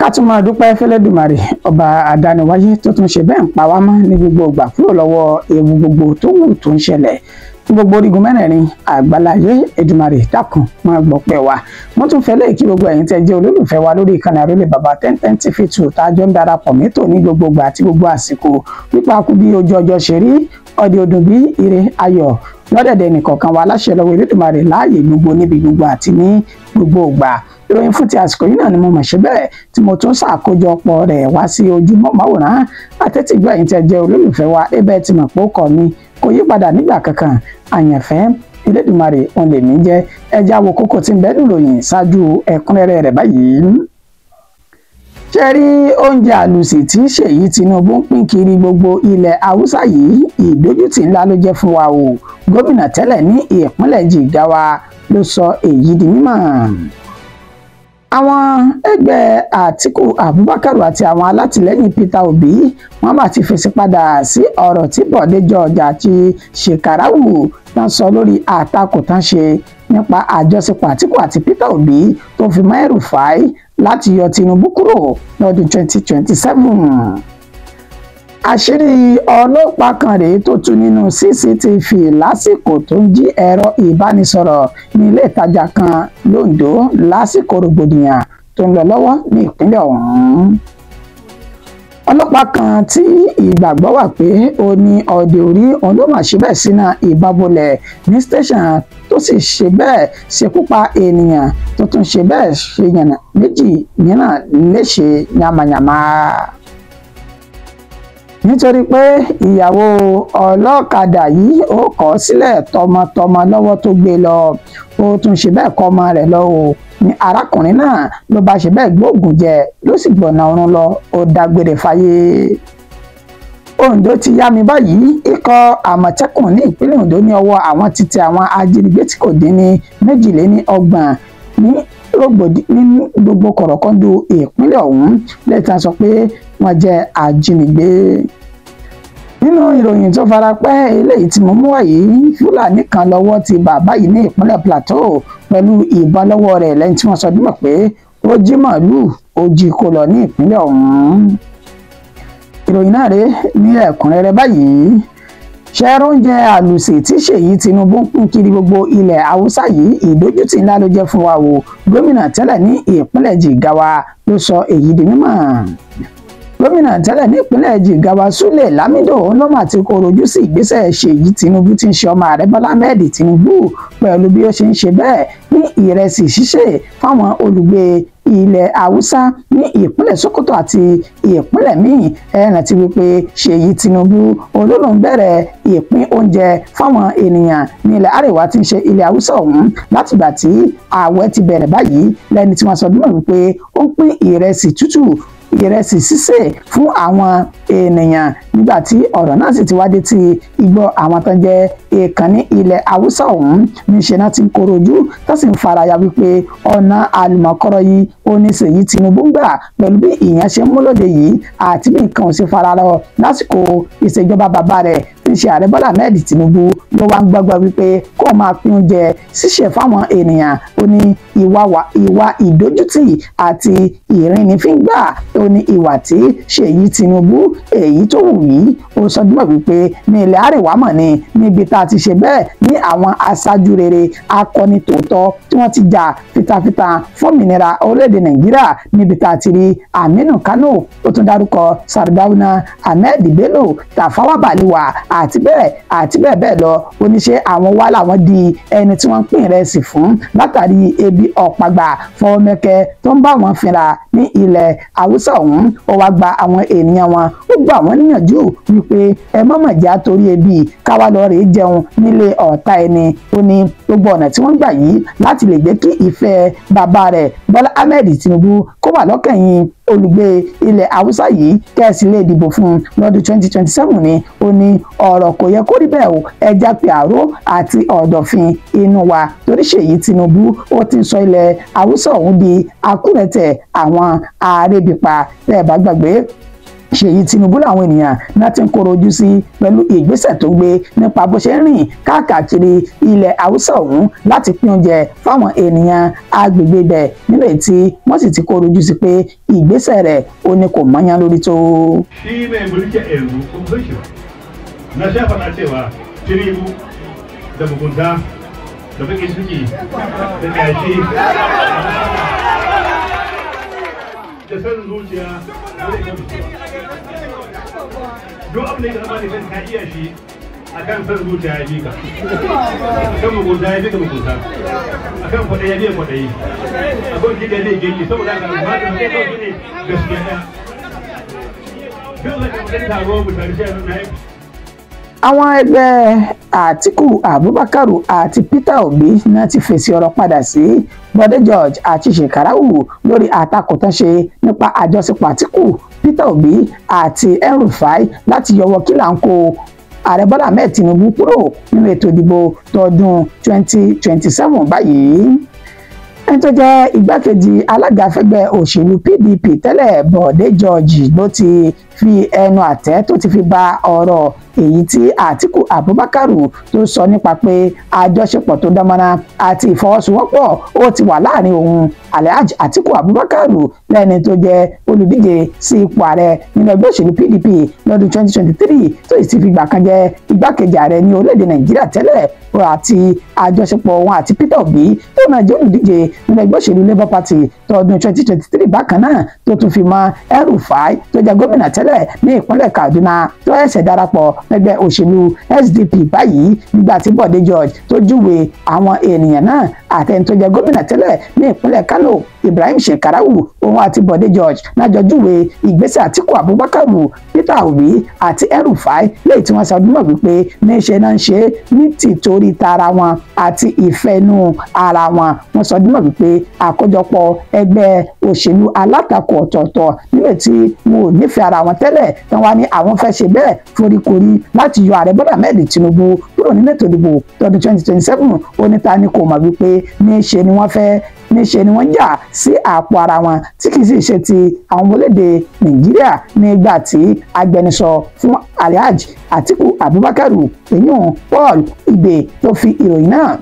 Ká tún máa dúpẹ́ fẹ́lẹ́dùmarè ọba àdániwáyé tó tún ṣe bẹ́ẹ̀ ń pa wá mọ́ ní gbogbo ìgbà kúrò lọ́wọ́ ewu gbogbo tó wù tó ń ṣẹlẹ̀ ní gbogbo orígun mẹ́rẹ̀ẹ̀rin àgbáláyé. Èdùmàrè dákun máa gbọ́pẹ́ wa. Mo tún fẹ́ lè kí gbogbo ẹ̀yin tẹ́ jẹ́ olólùfẹ́ wa lórí ìkànnì Àrólé Bàbá 1010 TV 2 tá a jọ ń darapọ̀ mẹ́tò ní gbogbo ìgbà àti gbogbo àsìkò pípa kú bí ojú ọjọ́ ṣe rí ọdẹ ọdún bí ire ayọ̀ lọ́dẹ̀dẹ̀ nìkọ̀ọ̀kan wa láṣẹ lọ́wọ́ Elédùmarè láàyè gbogbo níbi gbogbo àti ní gbogbo ìgbà. Ìròyìn fún ti àsìkò yìí náà ni mo mọ̀ ṣe bẹ́ẹ̀ tí mo tún ṣàkójọpọ̀ rẹ̀ wá sí ojúmọ́ máwòrán àtẹ́tìgbọ́ ẹ̀yin tẹ́ jẹ́ olólùfẹ́ wa. Ẹbẹ̀ ti mọ̀ pé ó kọ́ mi kò yí padà nígbà kankan. Àyànfẹ́ Elédùmarè òun lèmi jẹ́. Ẹja wo kókó tí ń bẹ níròyìn ṣáájú ẹ̀kúnrẹ́rẹ́ rẹ̀ báyìí. Ṣe rí oúnjẹ àlùsì tí Ṣèyí Tinubu ń pín kiri gbogbo ilẹ̀ Haúsá yìí, ìdójútì ńlá ló jẹ́ fún wa o. Gómìnà tẹ́lẹ̀ ní ìpínlẹ̀ Jigawa ló sọ èyí di mímọ̀. Àwọn ẹgbẹ́ Àtíkù Abubakar àti àwọn alátìlẹ́yìn Peter Obi wọ́n bá ti fèsì padà sí ọ̀rọ̀ tí Bọ̀dé George àti Shekarau tán sọ lórí àtakò tán ṣe nípa àjọṣepọ̀ Àtíkù àti Peter Obi tó fi mọ́ El-Rufai láti yọ Tinubu kúrò lọ́dún 2027. Àṣírí ọlọ́pàá kan rèé tó tú nínú CCTV lásìkò tó ń jí ẹ̀rọ ìbánisọ̀rọ̀ ní ilé ìtajà kan l'Ondo lásìkò rògbòdìyàn tó ń lọ lọ́wọ́ ní ìpínlẹ̀ ọ̀hún. Ọlọ́pàá kan tí ìgbàgbọ́ wà pé ó ní ọdẹ orí òun ló mà ṣe bẹ́ẹ̀ sínú ìbábolẹ̀ ní station tó sì ṣe bẹ́ẹ̀ ṣekú pa ènìyàn tó tún ṣe bẹ́ẹ̀ ṣe yànnà méjì mìíràn léṣe yamayama. Nítorí pé ìyàwó ọlọ́kadà yìí ó kọ̀ sílẹ̀ tọmọtọmọ lọ́wọ́ tó gbé lọ, ó tún ṣe bẹ́ẹ̀ kọ́ ọmọ rẹ̀ lọ o ní arákùnrin náà ló bá ṣe bẹ́ẹ̀ gbóògùn jẹ ló sì gbọ̀nà ọ̀run lọ, ó dágbére fáyé. Ondo ti yá mi báyìí. Ikọ̀ Àmọ̀tẹ́kùn ní ìpínlẹ̀ Ondo ní ọwọ́ àwọn ti tẹ àwọn ajínigbé tí kò dín ní 22 ní rògbòdì ní gbogbo kọ̀rọ̀kọ́ndù ìpínlẹ̀ ọ̀hún lẹ́tà sọ pé wọ́n jẹ́ ajínigbé. Nínú ìròyìn tó fara pẹ́ eléyìí tí mo mú wá yìí, Fúlàní kan lọ́wọ́ ti bàbá yìí ní ìpínlẹ̀ Plateau pẹ̀lú ìbọn lọ́wọ́ rẹ̀ lẹ́yìn tí wọ́n sọ dímọ̀ pé ó jí màálùú ó jí kó lọ ní ìpínlẹ̀ ọ̀hún. Ìròyìn náà rèé ní ẹ̀kúnrẹ́rẹ́ báyìí. Ṣe oúnjẹ àlùsì tí Ṣèyí Tinubu ń pín kiri gbogbo ilẹ̀ Haúsá yìí, ìdójútì ńlá ló jẹ́ fún wa o. Gómìnà tẹ́lẹ̀ ní ìpínlẹ̀ Jigawa ló sọ èyí di mímọ̀. Gómìnà tẹ́lẹ̀ nípínlẹ̀ Jigawa Sule Lamido ló mà ti koro ojú sí ìgbésẹ̀ Ṣèyí Tinubu tí ń ṣe ọmọ ààrẹ Bọ́lá Ahmed Tinubu pẹ̀lú bí ó ṣe ń ṣe bẹ́ẹ̀ ní ìrẹsì ṣíṣe fáwọn olùgbé ilẹ̀ Haúsá ní ìpínlẹ̀ Sokoto àti ìpínlẹ̀ míì. Ẹ rántí wípé Ṣèyí Tinubu olólùn bẹ̀rẹ̀ ìpín oúnjẹ fáwọn ènìyàn ní ilẹ̀ Àríwá tí ń ṣe ilẹ̀ Haúsá ọ̀hún látìgbà tí ààwẹ̀ ti bẹ̀rẹ̀ báyìí, lẹ́ni tí wọ́n sọ dúnmọ̀ wípé ó ń pín ìrẹsì tútù ìrẹsì sísè fún àwọn ènìyàn nígbà tí ọ̀rọ̀ náà sì ti wá dé tí igbó àwọn tó ń jẹ́ ìkànnì ilẹ̀ Haúsá ọ̀hún níṣẹ́ náà ti ń korojú tó sì ń faraya wípé ọ̀nà àlùmọ̀kọ́rọ̀ yìí ó ní Ṣèyí Tinubu ń gbà pẹ̀lú bí ìyẹn ṣe ń múlòdì yìí àti bí nǹkan ò ṣe fararọ lásìkò ìṣèjọba bàbá rẹ̀ tí ń ṣe ààrẹ Bọ́lá Ahmed Tinubu ló wá ń gbàgbọ́ wípé kó máa pín oúnjẹ ṣíṣe fáwọn ènìyàn. Ó ní ìwà ìdójútì àti ìrìnnìfíngbà ó ní ìwà tí Ṣèyí Tinubu èyí tó wù yìí. Ó sọ dúnmọ̀ wípé ní ilẹ̀ Àríwá mọ̀ ni níbi tá a ti ṣe bẹ́ẹ̀ ní àwọn aṣáájú rere akọni tòótọ́ tí wọ́n ti jà fitafita fún òmìnira orílẹ̀-èdè Nàìjíríà níbi tá a ti rí Aminu Kano, ó tún dárúkọ Sardauna, Ahmed Bello, Tafawa Balewa àti bẹ́ẹ̀ àti bẹ́ẹ̀ bẹ́ẹ̀ lọ. Ó ní ṣe àwọn wá làwọn di ẹni tí wọ́n ń pín ìrẹsì fún látàrí ebi ọ̀pàgbà fọwọ́mẹ́kẹ́ tó ń bá wọn fínra ní ilẹ̀ Haúsá ọ̀hún. Ó wá gba àwọn ènìyàn wọn, ó gbà wọ́n níyànjú wípé ẹ má mà já torí ebi káwá lọ rèé jẹun nílé ọ̀tá ẹni. Ó ní gbogbo ọ̀nà tí wọ́n gbà yìí láti lè jẹ́ kí ìfẹ́ bàbá rẹ̀ Bọ́lá Ahmed Tinubu kó wà lọ́kàn yín olùgbé ilẹ̀ Haúsá yìí kẹ́sì lè dìbò fún un lọ́dún 2027 ni. Ó ní ọ̀rọ̀ kò yẹ kó rí bẹ́ẹ̀ o, ẹja pé àró àti ọ̀dọ̀fin inú wa torí Ṣèyí Tinubu ó ti ń sọ ilẹ̀ Haúsá ọ̀hún di akúrẹ̀tẹ̀ àwọn arébípa. Tẹ́ ẹ bá gbàgbé, Ṣèyí Tinubu làwọn ènìyàn náà ti ń kóró ojú sí pẹ̀lú ìgbésẹ̀ tó gbé nípa bó ṣe ń rìn káàkiri ilẹ̀ Haúsá ọ̀hún láti pín oúnjẹ fáwọn ènìyàn agbègbè ibẹ̀ nílẹ̀ tí wọ́n sì ti kóró ojú sí pé ìgbésẹ̀ rẹ̀ ó ní kò mọ́yán lórí tó. Shi mai mulki a yanzu kun san shi ba. Na sha faɗa cewa Tinubu da mugunta da baƙin ciki da ƙyashi da san zuciya zai iya mutuwa. Duk abin da ya zama da kan ka iya shi akan san zuciya ya bi ka, akan mugunta ya bi ka mugunta, akan kwaɗayi ya bi kwaɗayi, akan gida zai gani saboda haka ba da kai kawai ne gaskiya ɗaya. Duk da kan taro mu tare shi na yi. Àwọn ẹgbẹ́ Àtíkù Abubakar àti Peter Obi náà ti fèsì ọ̀rọ̀ padà sí Bọ́dé George àti Shekarau lórí àtakò tán ṣe nípa àjọṣepọ̀ Àtíkù, Peter Obi àti El-Rufai láti yọwọ́ kílàńkó Ààrẹ Bọ́lá Ahmed Tinubu kúrò nínú ètò ìdìbò tọdún 2027 báyìí. Ẹni tó jẹ́ igbákejì alága fẹ́gbẹ́ òṣèlú PDP tẹ́lẹ̀ Bọ̀dé George ló ti fi ẹnu àtẹ́ tó ti fi ba ọ̀rọ̀ èyí tí Àtíkù Abubakar tó sọ nípa pé àjọṣepọ̀ tó dánmọ́rán àti ìfọwọ́sowọ́pọ̀ ó ti wà láàrin òun Alhaji Àtíkù Abubakar lẹ́ni tó jẹ́ olùdíje sí ipò ààrẹ nínú ẹgbẹ́ òṣèlú PDP lọ́dún 2023 tó sì ti fi gbà kan jẹ́ igbákejì ààrẹ ní orílẹ̀-èdè Nàìjíríà tẹ́lẹ̀ àti àjọṣepọ̀ òun àti Peter Obi tó náà jẹ́ olùdíje nínú ẹgbẹ́ òṣèlú Labour Party tọdún 2023 bákan náà tó tún fi mọ́ El-Rufai tó jẹ́ gómìnà tẹ́lẹ̀ ní ìpínlẹ̀ Kaduna tó ẹ̀sẹ̀ darapọ̀ ẹgbẹ́ òṣèlú SDP báyìí nígbà tí Bọ̀dé George tó júwe àwọn ènìyàn náà àtẹni tó jẹ́ gómìnà tẹ́lẹ̀ ní ìpínlẹ̀ Kano Ibrahim Shekarau òun àti Bọ̀dé George nájọ júwe ìgbésẹ̀ Àtíkù Abubakar, Peter Obi àti El-Rufai lẹ́yìn tí wọ́n ṣàdúmọ̀ wípé níṣe náà ń ṣe ní tìtorí tara wọn àti ìfẹ́nu ara wọn. Wọ́n sọdúnmọ̀ wípé àkójọpọ̀ ẹgbẹ́ òṣèlú alátakò ọ̀tọ̀ọ̀tọ̀ níbẹ̀ tí wọn ò nífẹ̀ẹ́ ara wọn tẹ́lẹ̀ tán wá ní àwọn fẹ́ ṣe bẹ́ẹ̀ foríkorí láti yọ Ààrẹ Bọ́lá Ahmed Tinubu kúrò nínú ètò ìdìbò tọdún 2027. Oníta ni kò mọ̀ wípé níṣe ni wọ́n fẹ́ níṣe ni wọ́n jà sí àpò ara wọn tí kì í sì ṣe ti àwọn ọmọlédè Nàìjíríà nígbà tí agbẹnusọ fún Alhaji Àtíkù Abubakar èyún Paul Ibe tó fi ìròyìn náà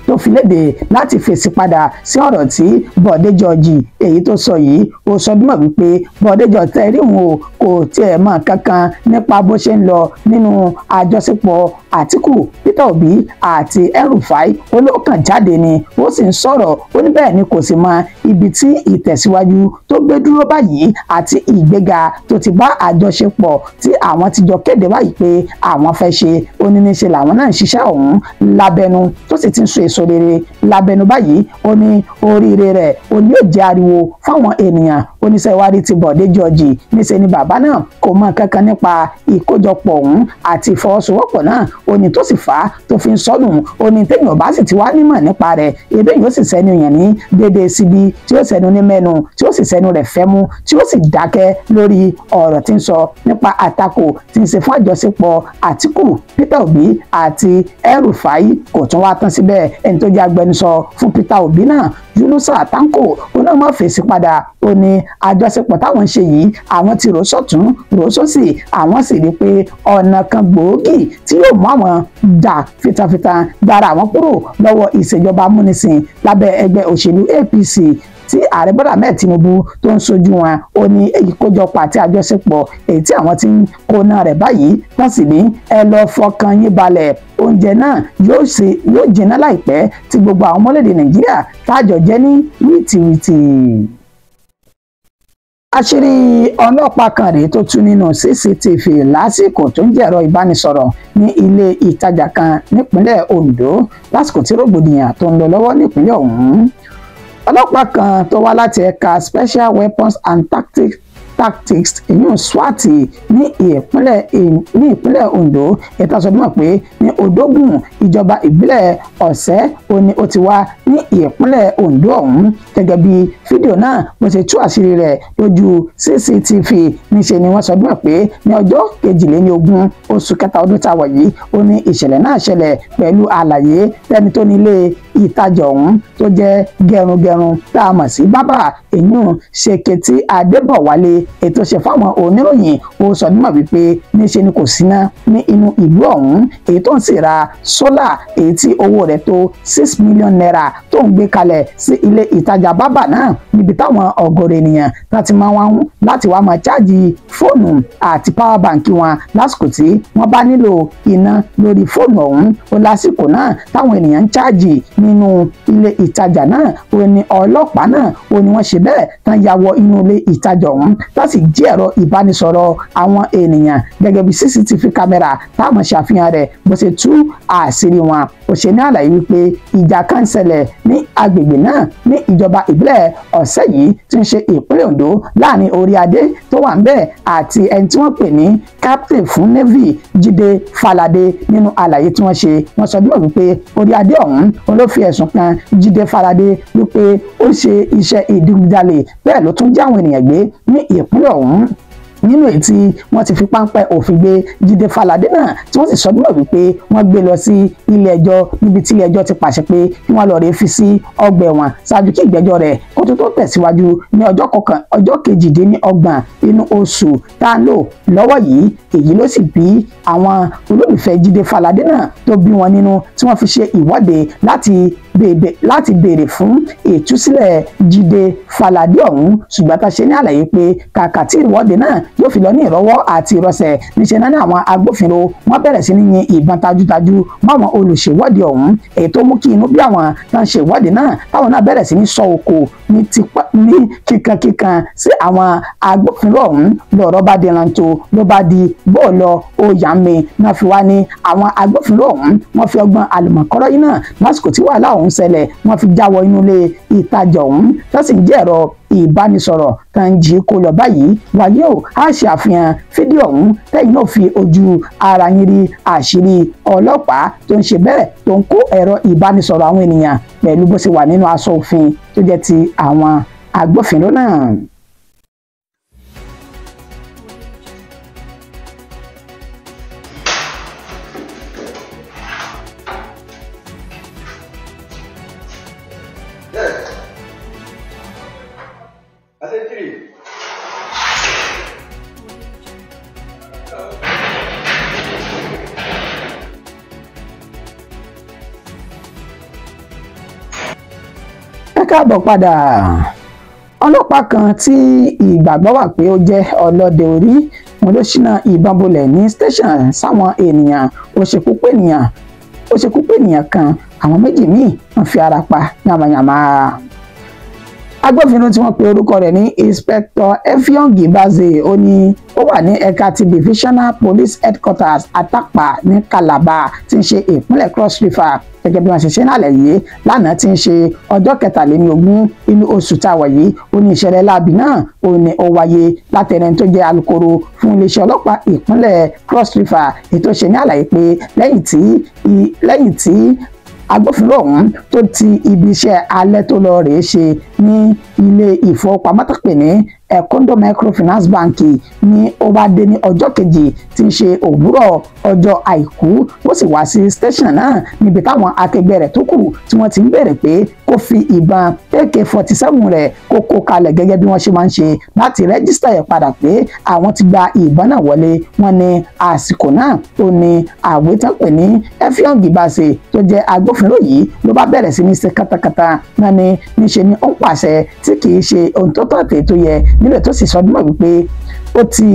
tó fi léde láti fèsì padà sí ọ̀rọ̀ tí Bọ̀dé George èyí tó sọ yìí. Ó sọ bímọ wípé Bọ̀dé George tẹ́ rí òun o kò tiẹ̀ mọ̀ kankan nípa bó ṣe ń lọ nínú àjọṣepọ̀ Àtíkù, Peter Obi àti El-Rufai. Ó ló kàn jáde ni ó sì ń sọ̀rọ̀, ó ní bẹ́ẹ̀ ni kò sì mọ ibi tí ìtẹ̀síwájú tó gbé dúró báyìí àti ìgbéga tó ti bá àjọṣepọ̀ tí àwọn ti jọ kéde báyìí pé àwọn fẹ́ ṣe. Ó ní níṣe làwọn náà ń ṣiṣẹ́ ọ̀hún lábẹ́nu tó sì ti ń so èso rere lábẹ́nu báyìí. Ó ní oríire rẹ̀ ó ní yóò jẹ́ ariwo fáwọn ènìyàn. Oníṣẹ́ ìwádìí ti Bọ̀dé George níṣe ni bàbá náà kò mọ kankan nípa ìkójọpọ̀ ọ̀hún àti ìfọwọ́sowọ́pọ̀ náà. Ó ní tó sì fà á tó fi ń sọnù. Ó ní téèyàn bá sì ti wá nímọ̀ nípa rẹ̀ ebe yóò sì sẹ́nu yàn ní déédéé síbi tí ó sẹ́nu ní mẹ́nu tí ó sì sẹ́nu rẹ̀ fẹ́mú tí ó sì dákẹ́ lórí ọ̀rọ̀ tí ń sọ nípa àtakò tí ń ṣe fún àjọṣepọ̀ Àtíkù, Peter Obi àti El-Rufai. Kò tún wá tán síbẹ̀, ẹni tó jẹ́ agbẹnusọ fún Peter Obi náà Yunusa Tanko ó náà má fèsì padà. Ó ní àjọṣepọ̀ táwọn ń ṣe yìí àwọn ti rò sọ́tún rò sósì, àwọn sì rí i pé ọ̀nà kan gbòógì tí yóò mú àwọn jà fitafita gbára àwọn kúrò lọ́wọ́ ìṣèjọba amúnisìn lábẹ́ ẹgbẹ́ òṣèlú APC tí Ààrẹ Bọ́lá Ahmed Tinubu tó ń sojú wọn. Ó ní ìkójọpọ̀ àti àjọṣepọ̀ èyí tí àwọn ti ń kóná rẹ̀ báyìí wọ́n sì ní ẹ lọ fọkàn yín balẹ̀, oúnjẹ náà yóò jiná láìpẹ́ tí gbogbo àwọn ọmọlédè Nàìjíríà tájọ jẹ ní wìtìwìtì. Àṣírí ọlọ́pàá kan rèé tó tú nínú CCTV lásìkò tó ń jẹ̀rọ ìbánisọ̀rọ̀ ní ilé ìtajà kan nípínlẹ̀ Ondo lásìkò tí rògbòdìyàn tó ń lọ lọ́wọ́ nípínlẹ̀ ọ̀hún. Ọlọ́pàá kan tó wá láti ẹ̀ka Special Weapons and Tactics ìyún SWAT ní ìpínlẹ̀ Ondo ètò àsọdúnmọ̀ pé ní Odógùn ìjọba ìbílẹ̀ Ọ̀sẹ́ òní ó ti wá ní ìpínlẹ̀ Ondo ọ̀hún. Gẹ́gẹ́ bí fídíò náà bó ṣe tú àṣírí rẹ̀ lójú CCTV níṣe ni wọ́n sọdúnmọ̀ pé ní ọjọ́ 22 oṣù kẹta ọdún tá a wà yìí ó ní ìṣẹ̀lẹ̀ náà ṣẹlẹ̀ pẹ̀lú àlàyé tẹ́ni tó nílé ìtajà ọ̀hún tó jẹ́ gẹrungẹrun tá a mọ̀ sí bábà èyún Ṣèkẹtì Adébọ̀wálé ètò ṣe fáwọn oníròyìn ó sọ nímọ̀ wípé níṣe ni kò síná ní inú ìlú ọ̀hún èyí tó ń sì ra sólà èyí tí owó rẹ̀ tó ₦6 million tó ń gbé kalẹ̀ sí ilé ìtajà bábà náà níbi táwọn ọ̀gọ̀rọ̀ ènìyàn láti máa wá láti wá máa cháàjì fóònù àti power bank wọn lásìkò tí wọ́n bá nílò iná lórí fóònù ọ̀hún. Ó lásìkò náà táwọn ènìyàn ń cháàjì nínú ilé ìtajà náà, ó ní ọlọ́pàá náà ó ní wọ́n ṣe bẹ́ẹ̀ tán ya wọ inú ilé ìtajà ọ̀hún láti jí ẹ̀rọ ìbánisọ̀rọ̀ àwọn ènìyàn gẹ́gẹ́ bí CCTV camera táwọn ṣàfihàn rẹ̀ bó ṣe tú àṣírí wọn. Ó ṣe ní àlàyé wípé ìjà kan ṣẹlẹ̀ ní agbègbè náà ní ìjọba ìbílẹ̀ ọ̀sẹ̀ yìí tí ń ṣe ìpínlẹ̀ Ondo láàrin orí adé tó wà ńbẹ̀ àti ẹni tí wọ́n pè ní captain fún navy Jídé Falade. Nínú àlàyé tí wọ́n ṣe, wọ́n sọ bímọ wípé orí adé ọ̀hún ló fi ẹ̀sùn kan Jídé Falade wípé ó ṣe iṣẹ́ ìdigunjalè, bẹ́ẹ̀ ló tún jí àwọn ènìyàn gbé ní ìpínlẹ̀ ọ̀hún, nínú èyí tí wọ́n ti fi páńpẹ́ òfin gbé Jídé Fáládé náà, tí wọ́n sì sọ nímọ̀ wípé wọ́n gbé lọ sí ilé ẹjọ́ níbi tí ilé ẹjọ́ ti pàṣẹ pé kí wọ́n lọ rèé fi sí ọgbà ẹ̀wọ̀n ṣáájú kí ìgbẹ́jọ́ rẹ̀ kó tó tó tẹ̀síwájú ní ọjọ́ 28 inú oṣù tá a lò lọ́wọ́ yìí. Èyí ló sì bí àwọn olólùfẹ́ Jídé Fáládé náà tó bí wọn nínú tí wọ́n fi ṣe ìwọ́de láti béèrè fún ìtúsílẹ̀ Jídé Fáládé ọ̀hún. Ṣùgbọ́n tá a ṣe ní àlàyé pé kàkà tí ìwọ́de náà yóò fi lọ ní ìrọwọ́ àti ìrọsẹ̀, níṣẹ́ náà ní àwọn agbófinró wọ́n bẹ̀rẹ̀ sí ní yin ìbọn tajútajú máwọn olùṣèwọ́de ọ̀hún, èyí tó mú kí inú bí àwọn tó ń ṣe ìwọ́de náà táwọn náà bẹ̀rẹ̀ sí ní sọ òkò ní tipa ní kíkankíkan sí àwọn agbófinró ọ̀hún. Lọ́rọ̀ bá di rántó, ló bá di bọ́ọ̀lọ́ ó yà mí náà fi wá ní àwọn agbófinró ọ̀hún wọ́n fi ọgbọ́n àlùmọ̀kọ́rọ́ yìí náà lásìkò tí wàhálà ọ̀hún ṣẹlẹ̀, wọ́n fi jáwọ́ inú ilé ìtajà ọ̀hún tó sì ń jẹ́ ẹ̀rọ ìbánisọ̀rọ̀ kan jí kó lọ báyìí. Wàyí o, a ṣe àfihàn fídíò ọ̀hún tẹ́yìn náà fi ojú ara yín rí àṣírí ọlọ́pàá tó ń ṣe bẹ́ẹ̀ tó ń kó ẹ̀rọ ìbánisọ̀rọ̀ àwọn ènìyàn pẹ̀lú bó ṣe wà nínú aṣọ òfin tó jẹ́ ti àwọn agbófinró náà. Yes. I said three. Ẹ káàbọ̀ padà. Ọlọ́pàá kan tí ìgbàgbọ́ wà pé ó jẹ́ ọlọ́dẹ orí wọn ló ṣínà ìbọn bolẹ̀ ní station sáwọn ènìyàn, ó ṣekú pa ènìyàn kan, àwọn méjì míì wọ́n fi ara pa yàmàyàmà. Agbófinró tí wọ́n pe orúkọ rẹ̀ ní Inspector Effiong Baze, ó ní ó wà ní ẹ̀ka ti Divisional Police Headquarters Atapa ní Calabar tí ń ṣe ìpínlẹ̀ Cross River. Gẹ́gẹ́ bí wọ́n ṣe ṣe nálẹ̀ yìí lánàá tí ń ṣe ọjọ́ 23 inú oṣù tá a wà yìí, ó ní ìṣẹ̀lẹ̀ láabi náà ó ní ó wáyé látẹni tó jẹ́ alukoro fún iléeṣẹ́ ọlọ́pàá ìpínlẹ̀ Cross River, ètò ṣe ní àlàyé pé lẹ́yìn tí agbófinró ọ̀hún tó ti ibi iṣẹ́ alẹ́ tó lọ rèé ṣe ní ilé ìfowópamọ́ tó pè ní Ekondo Microfinance Bank ní ó bá dé ní ọjọ́ kejì tí ń ṣe òwúrọ̀ ọjọ́ àìkú, ó sì wá sí station náà níbi táwọn akẹgbẹ́ rẹ̀ tó kù tí wọ́n ti ń béèrè pé kó fi ìbọn AK-47 rẹ̀ kó kó kalẹ̀ gẹ́gẹ́ bí wọ́n ṣe máa ń ṣe láti register ẹ̀ padà pé àwọn ti gba ìbọn náà wọlé. Wọ́n ní àsìkò náà tó ní àwé tán pè ní Effiong Bassey tó jẹ́ agbófinró yìí ló bá bẹ̀rẹ̀ sí ní ṣe kátàkátà náà ní níṣe ni ó ń pàṣẹ tí kì í ṣe ohun tó tọ́ àti tó yẹ níbẹ̀, tó sì sọ dímọ̀ wípé ó ti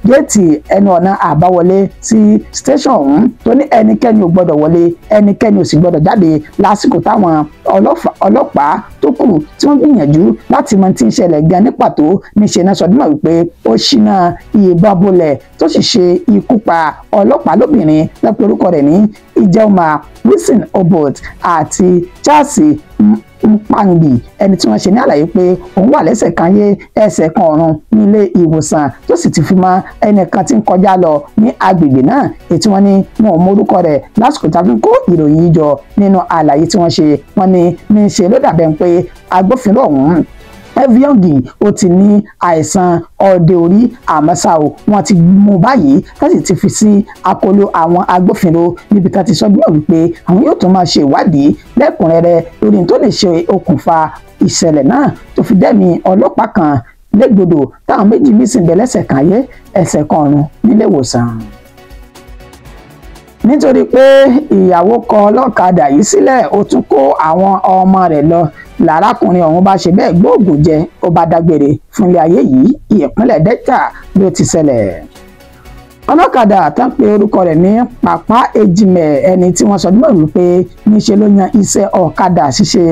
géètì ẹnu ọ̀nà àbáwọlé sí station ọ̀hún, tó ní ẹnikẹ́ni ò gbọ́dọ̀ wọlé, ẹnikẹ́ni ò sì gbọ́dọ̀ jáde lásìkò táwọn ọlọ́pàá tó kù tí wọ́n gbìyànjú láti mọ tí ń ṣẹlẹ̀ gan ní pàtó. Níṣẹ́ náà sọ dímọ̀ wípé ó ṣínà ìbọn bolẹ̀ tó sì ṣe ikú pa ọlọ́pàá lóbìnrin lọ́pọ̀ orúkọ rẹ̀ ní Ijeoma Wilson Obot àti Charles Mpangi, ẹni tí wọ́n ṣe ní àlàyé pé òun wà lẹ́sẹ̀ kan yé ẹsẹ̀ kan ọ̀run nílé ìwòsàn, tó sì ti fi mọ́ ẹnìkan tí ń kọjá lọ ní agbègbè náà ètí wọ́n ní wọn ò mọ orúkọ rẹ̀ lásìkò tá a fi ń kó ìròyìn yìí jọ. Nínú àlàyé tí wọ́n ṣe, wọ́n ní ní ṣe ló dàbẹ̀ pé agbófinró ọ̀hún Effiong ó ti ní àìsàn ọdẹ orí, àmọ́ ṣá o wọ́n ti mú báyìí láti ti fi sí akóló àwọn agbófinró níbi tá ti sọ bí wọ́n wípé àwọn yóò tún máa ṣe ìwádìí lẹ́kùnrẹ́rẹ́ lórí tó lè ṣe okùnfà ìṣẹ̀lẹ̀ náà tó fi dẹ́mi ọlọ́pàá kan légbodò táwọn méjì míì sì ń bẹ lẹ́sẹ̀ kan ayé ẹsẹ̀ kan ọ̀run nílé ìwòsàn. Nítorí pé ìyàwó kọ ọlọ́kadà yìí sílẹ̀, ó tún kó àwọn ọmọ rẹ̀ lọ, lárákùnrin ọ̀hún bá ṣe bẹ́ẹ̀ gbóògùn jẹ, ó bá dágbére fún ilé ayé yìí. Ìpínlẹ̀ Delta ló ti ṣẹlẹ̀. Ọlọ́kadà tán pé orúkọ rẹ̀ ní Pàpá Ejimẹ, ẹni tí wọ́n sọ nímọ̀ wípé níṣe ló yan iṣẹ́ ọ̀kadà ṣíṣe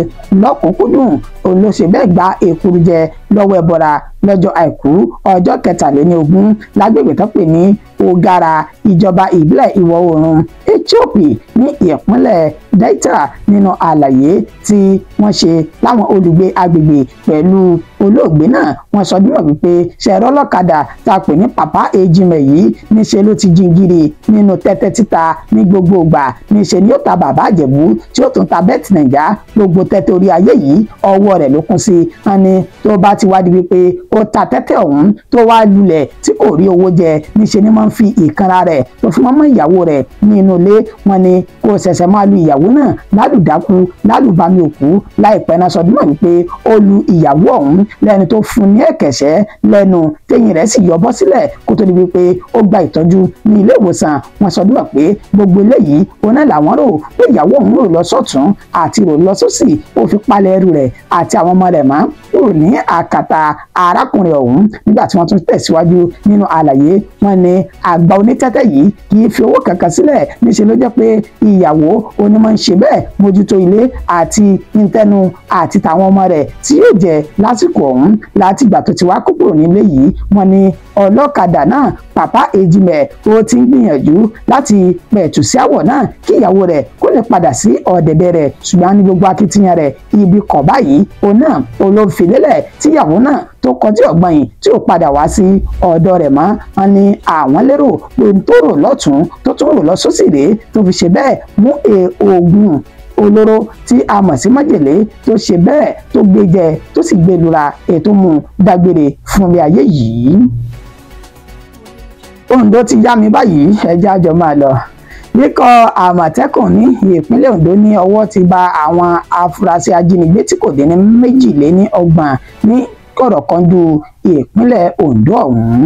lọ́kùnkúndùn, òun ló ṣe bẹ́ẹ̀ gba èkuru jẹ lọ́wọ́ ẹbọra lọ́jọ́ àìkú ọjọ́ 23 lágbègbè tó pè ní Ogara, ìjọba ìbílẹ̀ ìwọ̀ oòrùn Ethiopia ní ìpínlẹ̀ Delta. Nínú àlàyé tí wọ́n ṣe láwọn olùgbé agbègbè pẹ̀lú olóògbé náà, wọ́n sọ dímọ̀ wípé ṣẹ̀rọ ọlọ́kadà tá a pè ní Pàpá Ejimẹ yìí níṣe ló ti jingiri nínú tẹ́tẹ́ títa ní gbogbo ìgbà, níṣe ni ó ta bàbá àjẹ̀bú tí ó tún ta bẹ́ẹ̀tì nàìjà, gbogbo tẹ́tẹ́ orí ayé yìí ọwọ́ rẹ̀ ló kún sí. Wọ́n ní tó bá ti wá di wípé ó ta tẹ́tẹ́ ọ̀hún tó wá lulẹ̀ tí kò rí owó jẹ, níṣe ni máa ń fi ìkanra rẹ̀ tó fi mọ́mọ́ ìyàwó rẹ̀ ní inú ilé. Wọ́n ní kó ṣẹ̀ṣẹ̀ máa lu ìyàwó náà lálùdákú lálùbami òkú. Láìpẹ́ náà sọdún náà wípé ó lu ìyàwó ọ̀hún lẹ́ni tó fún ní ẹ̀kẹ̀ṣẹ́ lẹ́nu, téyìn rẹ̀ sì yọ bọ́ sílẹ̀ kó tó di wípé ó gba ìtọ́jú ní ilé ìwòsàn. Wọ́n sọdún náà pé gbogbo eléyìí òun náà làwọn rò pé ìyàwó ọ̀hún rò lọ sọ́tún àti rò lọ sósì, ó fi palẹ̀ ẹrù rẹ̀ àti àwọn ọmọ rẹ̀ mọ́ kúrò ní àkàtà arákùnrin ọ̀hún. Nígbà tí wọ́n tún tẹ̀síwájú nínú àlàyé, wọ́n ní àgbà onítẹ́tẹ́ yìí kì í fi owó kankan sílẹ̀, níṣẹ́ ló jẹ́ pé ìyàwó onímọ̀ ń ṣe bẹ́ẹ̀ mójútó ilé àti ntẹ́nu àti tàwọn ọmọ rẹ̀ tí yóò jẹ lásìkò ọ̀hún. Láti ìgbà tó ti wá kó kúrò nílé yìí, wọ́n ní ọlọ́kadà náà Pàpá Ejimẹ ó ti ń gbìyànjú láti pẹ̀tù sí àwọ̀ náà kí ìyàwó rẹ̀ kó lè padà sí ọ̀dẹ̀dẹ̀ rẹ̀, ṣùgbọ́n ní gbogbo akitiyan rẹ̀ ibi kọ̀ báyìí òun náà olófìlélẹ̀ tíyàwó náà tó kọjú ọ̀gbọ́n yìí tí ò padà wá sí ọ̀dọ̀ rẹ̀ mọ́. Wọ́n ní àwọn lérò pé tó rò lọ́tún tó tún rò lọ́sọ́sì rèé tó fi ṣe bẹ́ẹ̀ mú oògùn olóró tí a mọ̀ sí májèlé tó ṣe bẹ́ẹ̀ tó gbé jẹ tó sì gbé lura ètò mú dágbére fún ilé ayé yìí. Oǹdó ti yá mi báyìí, ẹjẹ́ àjọ máa lọ. Ikọ̀ Àmọ̀tẹ́kùn ní ìpínlẹ̀ Oǹdó ní ọwọ́ ti ba àwọn afurasí ajínigbé tí kò dín ní 32 ní kọ̀rọ̀kọ́ndù ìpínlẹ̀ Oǹdó ọ̀hún.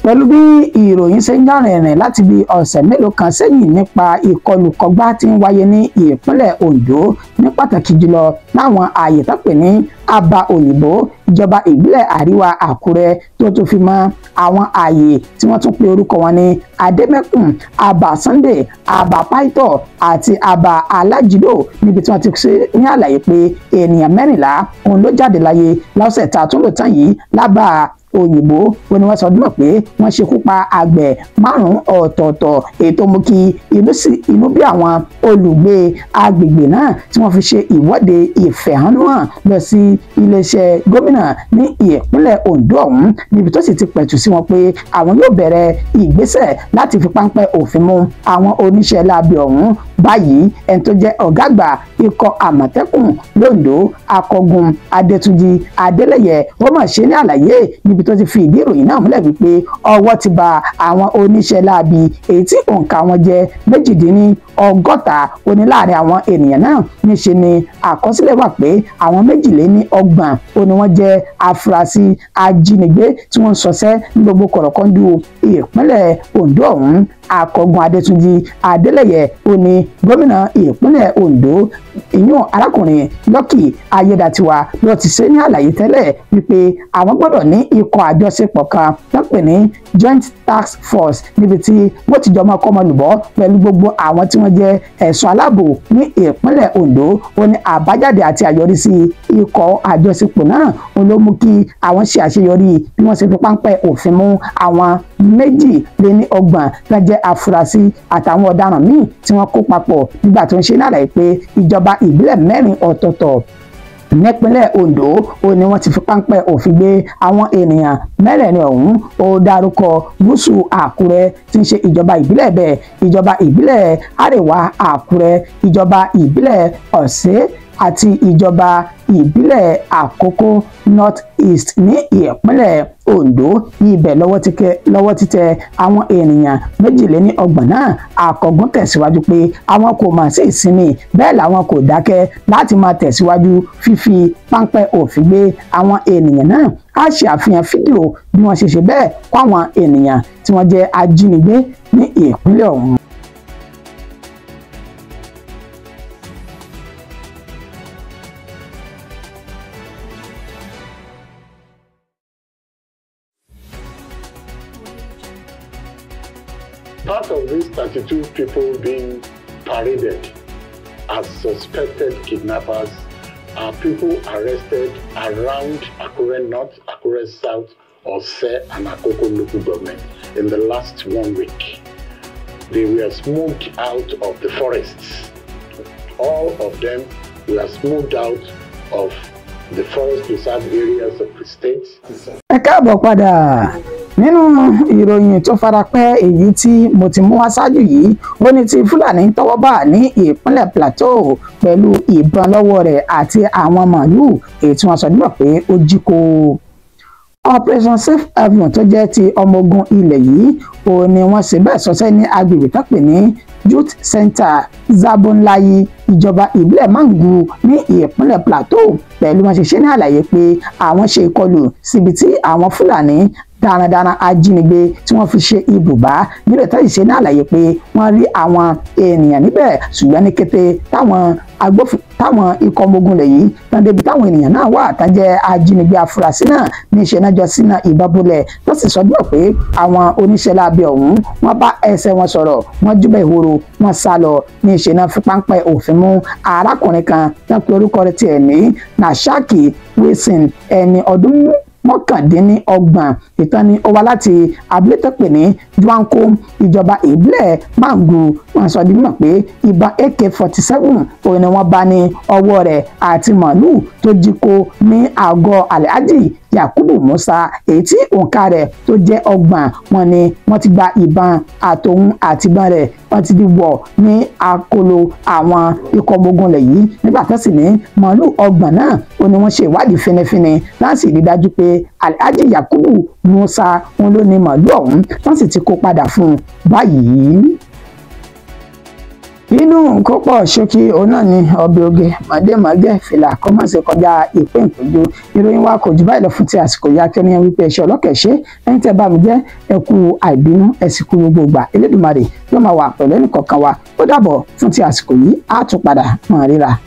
Pẹ̀lú bí ìròyìn ṣe ń rìnrìn láti bí ọ̀sẹ̀ mélòó kan sẹ́yìn nípa ìkọlùkọgbá tí ń wáyé ní ìpínlẹ̀ Oǹdó, ní pàtàkì jùlọ láwọn ààyè tó pè ní Aba Òyìnbó, ìjọba ìbílẹ̀ Àríwá Àkúrẹ́, tó tún fi mọ́ àwọn ààyè tí wọ́n tún pe orúkọ wọn ní Adémẹ́kùn, Aba Sunday, Aba Paito àti Aba Alájìdó, níbi tí wọ́n ti ṣe ní àlàyé pé ènìyàn 14 òun ló jáde láyé lọ́sẹ̀ tá a tún lò tán yìí lábàá Òyìnbó. Ó ní wọ́n sọ dúnmọ̀ pé wọ́n ṣekú pa àgbẹ̀ 5 ọ̀tọ̀ọ̀tọ̀, èyí tó mú kí inú bí àwọn olùgbé agbègbè náà tí wọ́n fi ṣe ìwọ́de ìfẹ̀hónúhàn lọ sí iléeṣẹ́ gómìnà ní ìpínlẹ̀ Oǹdó ọ̀hún, níbi tó sì ti pẹ̀tù sí wọn pé àwọn yóò bẹ̀rẹ̀ ìgbésẹ̀ láti fi páńpẹ́ òfin mú àwọn oníṣẹ́ láabi ọ̀hún. Báyìí ẹni tó jẹ́ ọ̀gá àgbà ikọ̀ Àmọ̀tẹ́kùn l'Oǹdó, Akọgun Adétúnjì Adélẹ́yẹ, ó mà ṣe ní àlàyé níbi tó ti fi ìdí ìròyìn náà múlẹ̀ wípé ọwọ́ ti ba àwọn oníṣẹ́ láabi èyí tí òǹkà wọn jẹ́ 68. Ó ní láàrin àwọn ènìyàn náà níṣe ni àkọsílẹ̀ wà pé àwọn 32 ó ní wọ́n jẹ́ afurasí ajínigbé tí wọ́n ń ṣọṣẹ́ ní gbogbo kọ̀rọ̀kọ́ndù ìpínlẹ̀ Oǹdó ọ̀hún. Akọgun Adétúnjì Adélẹ́yẹ ó ní gómìnà ìpínlẹ̀ Oǹdó ìyún arákùnrin Lucky Ayédàtiwa ló ti ṣe ní àlàyé tẹ́lẹ̀ wípé àwọn gbọ́dọ̀ ní ikọ̀ àjọṣepọ̀ kan tó pè ní Joint Task Force, níbi tí wọ́n ti jọ máa kọ́ ọmọlùbọ́ pẹ̀lú gbogbo àwọn tí wọ́n jẹ́ ẹ̀ṣọ́ aláàbò ní ìpínlẹ̀ Oǹdó. Ó ní àbájáde àti àyọrísí ikọ̀ àjọṣepọ̀ náà òun ló mú kí àwọn ṣe àṣeyọrí bí wọ́n ṣe fi páńpẹ́ òfin mú àwọn 32 tó jẹ́ afurasí àtàwọn ọ̀daràn míì tí wọ́n kó papọ̀ nígbà tó ń ṣe náà pé ìjọba ìbílẹ̀ 4 ọ̀tọ̀ọ̀tọ̀ nípínlẹ̀ Oǹdó ó ní wọ́n ti fi páńpẹ́ òfin gbé àwọn ènìyàn mẹ́rẹ̀ẹ̀rin ọ̀hún. Ó dárúkọ gúúsù Àkúrẹ́ tí ń ṣe ìjọba ìbílẹ̀ bẹ́ẹ̀, ìjọba ìbílẹ̀ Àríwá Àkúrẹ́, ìjọba ìbílẹ̀ Ọ̀sẹ́ àti ìjọba ìbílẹ̀ Àkókò North East ní ìpínlẹ̀ Ondo. Ibẹ̀ lọ́wọ́ títẹ̀ àwọn ènìyàn 32 náà. Àkọ̀gùn tẹ̀síwájú pé àwọn kò mà sí ìsinmi, bẹ́ẹ̀ làwọn kò dákẹ́ láti máa tẹ̀síwájú fífi páńpẹ́ òfin gbé àwọn ènìyàn náà. Á ṣe àfihàn fídíò bí wọ́n ṣe ṣe bẹ́ẹ̀ kó àwọn ènìyàn tí wọ́n jẹ́ ajínigbé ní ìpínlẹ̀ ọ̀hún. Part of these 32 people being paraded as suspected kidnappers are people arrested around Akure North, Akure South, Ose and Akoko local government in the last 1 week. They were smoked out of the forests. All of them were smoked out of the forest reserve areas of the state. Ẹ káàbọ̀ padà. Nínú ìròyìn tó farapẹ́ èyí tí mo ti mú wá ṣáájú yìí, ó ní ti Fúlàní tọ́wọ́ bà ní ìpínlẹ̀ Plateau pẹ̀lú ìbọn lọ́wọ́ rẹ̀ àti àwọn màálùú èyí tí wọ́n sọ nígbà pé ó jí kó. Operation Safe Haven tó jẹ́ ti ọmọ ogun ilẹ̀ yìí, òun ni wọ́n ṣe bẹ́ẹ̀ sọ́sẹ́ ní agbègbè tó pè ní Youth Center Zabonlayi, ìjọba ìbílẹ̀ Mangu ní ìpínlẹ̀ Plateau, pẹ̀lú wọn ṣe ṣe ní àlàyé pé àwọn ṣe ìkọlù síbi tí àwọn Fúlàní darandaran ajínigbé tí wọ́n fi ṣe ibùbá níbẹ̀. Tó sì ṣe ní àlàyé pé wọ́n rí àwọn ènìyàn níbẹ̀, ṣùgbọ́n ní kété táwọn ikọ̀ ọmọ ogun lẹ̀ yìí tán débi táwọn ènìyàn náà wà tán jẹ́ ajínigbé afurasí náà ní ìṣe náà jọ sínú ìbọn bolẹ̀. Tó sì sọdún pé àwọn oníṣẹ́ láabi ọ̀hún wọ́n bá ẹsẹ̀ wọn sọ̀rọ̀, wọ́n júbẹ̀ ìhòòrò, wọ́n sá lọ. Ní ìṣe náà fi páńpẹ́ òfin mú arákùnrin kan tán pé orúkọ rẹ̀ tiẹ̀ ní Nashaki Wilson, ẹni ọdún 29. Ìtàn ni ó wá láti abúlé tó pè ní Dwanko, ìjọba ìbílẹ̀ Mangu. Wọ́n sọ di mímọ̀ pé ìbọn AK-47 òun ni wọ́n bá ní ọwọ́ rẹ̀ àti màálùú tó jí kó ní àgọ́ Alhaji Yakubu Musa, èyí tí òǹkà rẹ̀ tó jẹ́ 30. Wọ́n ní wọ́n ti gba ìbọn àtòun àti ìbọn rẹ̀, wọ́n ti di wọ̀ ní akóló àwọn ikọ̀ ọmọ ogun lẹ̀ yìí. Nígbà tó sì ní màálùú 30 náà, ó ní wọ́n ṣe ìwádìí finifini láti rí dájú pé Alhaji Yakubu Musa òun ló ní màálùú ọ̀hún, wọ́n sì ti kó padà fún un báyìí. Inú kó pọ̀ ṣókí òun náà ni ọbẹ̀ oge mọ̀démọ̀gẹ́ fìlà kó má ṣe kọjá ìpín ìpéjú. Ìròyìn wa kò jù báyìí lọ fún ti àsìkò yìí. Akẹ́niyàn wípé ẹ̀ṣẹ̀ ọlọ́kẹ̀ṣẹ́ ẹ̀yin tẹ́ bá mi jẹ́ ẹ kú àìbínú, ẹ sì kú gbogbo ìgbà. Elédùmarè yóò máa wà pẹ̀lú ẹnìkọ̀ọ̀kan wa. Ó dàbọ̀ fún ti àsìkò yìí, á tún padà mọ̀ ríra.